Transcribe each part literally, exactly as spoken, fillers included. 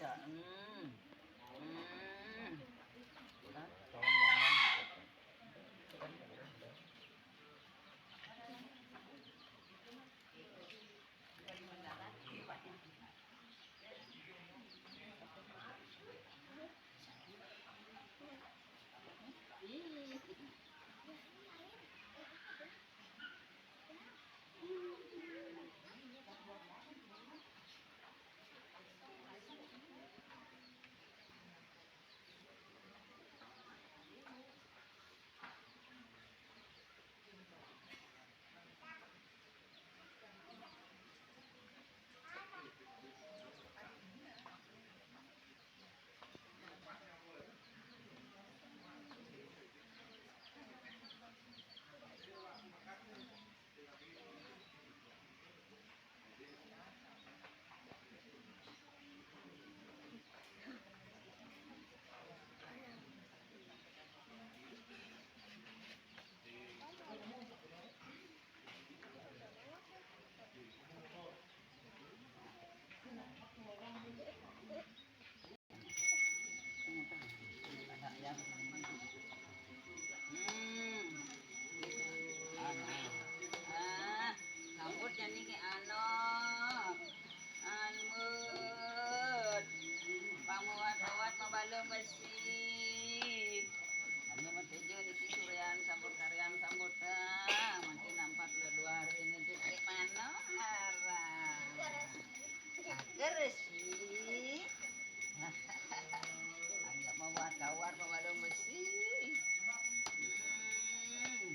Hmm. Hmm. Hmm. Ah, sambut jani ke ano. Anmut. Pang mawat-mawat mabalung besi. Kami matuju niki surian sambut karian sambut. Ah, mangkin nampak dua hari ini juga mana arah. Agar sih. Hanya mau buat kawar, mau balung besi. Hmm. Hmm.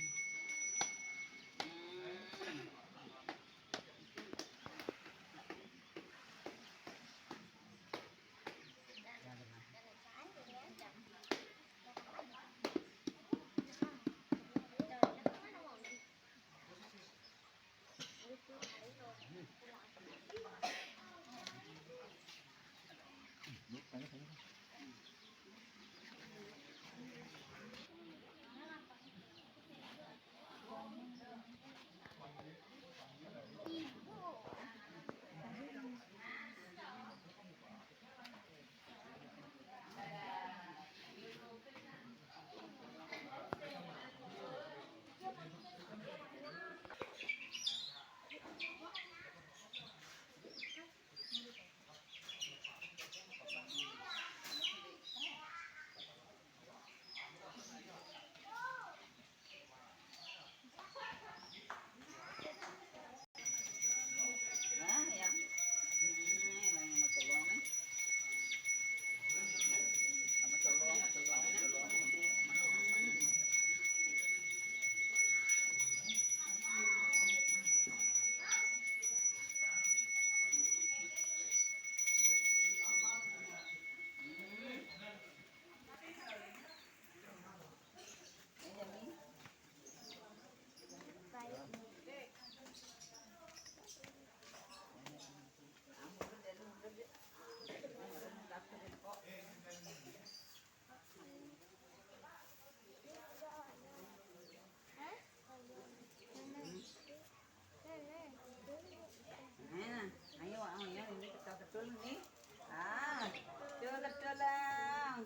Nah, ayo, ayo, ini kita betul nih. Ah, betul, betul, Lang.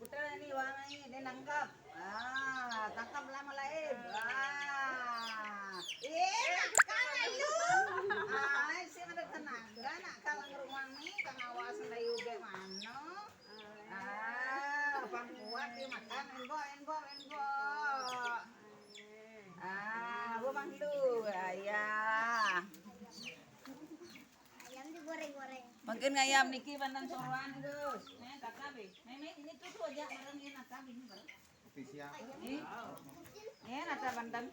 Putar ini, Wang, ini, ini nangkap. Ah, tangkap lama lain. Ah. Eh, nakal ayu. Ah, sing ada tenaga, nakal nang rumah nih, kang awas nda yuge mano. Ah, pang kuat dia makan, enggak, enggak, enggak. Ah, gua manggil lu, ayah. Ayam digoreng-goreng. Mungkin ngayam niki bandan sowan terus. Nih, tata be. Nih, nih, ini tuh, tuh aja, bareng ini, tata be, ini bareng. Official. Nih. Nih, nata bandan.